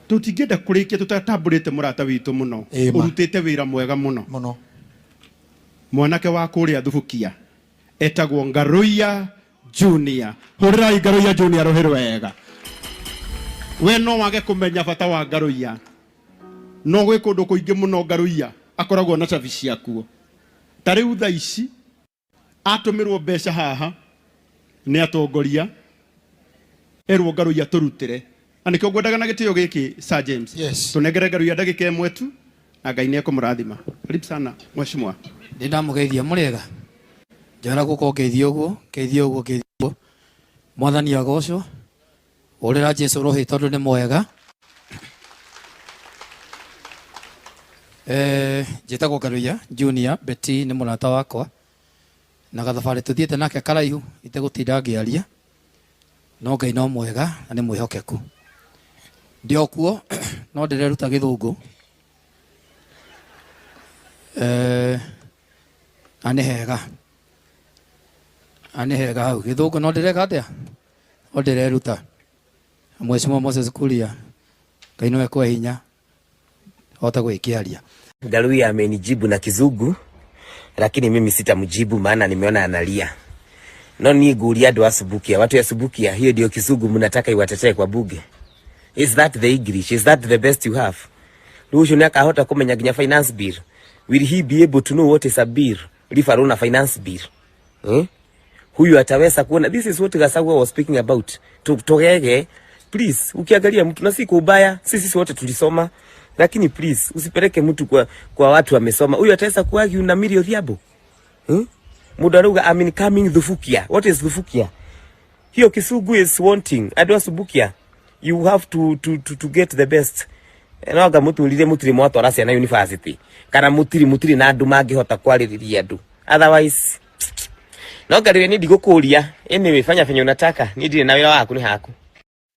Tũtingĩenda kũrĩkia tũtatambũrĩte mũrata witũ mũno. Ĩĩ ma. Ũrutĩte wĩra mwega mũno. Mũno. Mwanake wa kũrĩa Thubukia etagwo Ngaruiya Junior. Hũrĩrai Ngaruiya Junior rũhĩ rwega. We no wage kũmenya bata wa Ngaruiya, no gwĩ kũndũ kũingĩ mũno Ngaruiya akoragwo na cabi ciakuo. Ta rĩu thaa ici atũmĩrwo mbeca haha nĩ atongoria, erwo Ngaruiya tũrutĩre. Na nĩkĩo ngwendaga na gĩtĩo gĩkĩ Sir James. Yes. Tũnengere Ngaruiya ndagĩka ĩmwe tu na Ngai nĩ ekũmũrathima. Karibu sana mheshimiwa. Nĩ ndamũgeithia mũrĩega. Njoera guoko ngeithie ũguo, ngeithie ũguo, ngeithie ũguo. Mwathani agocwo. Hũrĩra Jesu rũhĩ tondũ nĩ mwega. Eh, njĩtagwo Ngaruiya Junior Betty nĩ mũrata wakwa na gathabarĩ tũthiĩte nake karaihu itegũtinda ngĩaria no Ngai no mwega na nĩ mwĩhokeku. Ndĩ o kuo no ndĩreruta gĩthũngũ eh, na nĩ hega na nĩ hega hau gĩthũngũ no ndĩreka atĩa no ndĩreruta. Mheshimiwa Moses Kuria, Ngai nĩwe kwe hinya hote gwĩkĩaria. Ngaruiya amenijibu na kizungu lakini mimi sitamjibu maana nimeona analia. No ni nguria andu a Subukia, watu ya Subukia, hiyo ndio kizungu mnataka iwatetee kwa bunge. Is that the English? Is that the best you have? Rĩu ũcio nĩakahota kũmenya nginya finance bill? Will he be able to know what is a bill? Leave alone a finance bill. Eh? Huyu ataweza kuona. This is what Gachagua was speaking about. Tugege, please, ukiangalia mtu na si kwa ubaya, sisi wote tulisoma, lakini please usipeleke mtu kwa watu wamesoma. Huyu ataweza kuargue na Millie Odhiambo? Hmm? Mundu arauga I'm incoming Thubukia. What is Thubukia? Hiyo kisugu is wanting. Andũ a Subukia, you have to get the best. No anga muturire mutiri mwatwara ciana university kana mutiri na andu mangihota kwaririria andu. Otherwise no ngariwe ni ndigũkũria. Anyway, fanya venye unataka. Ni ndirĩ na wĩra waku nĩ haku.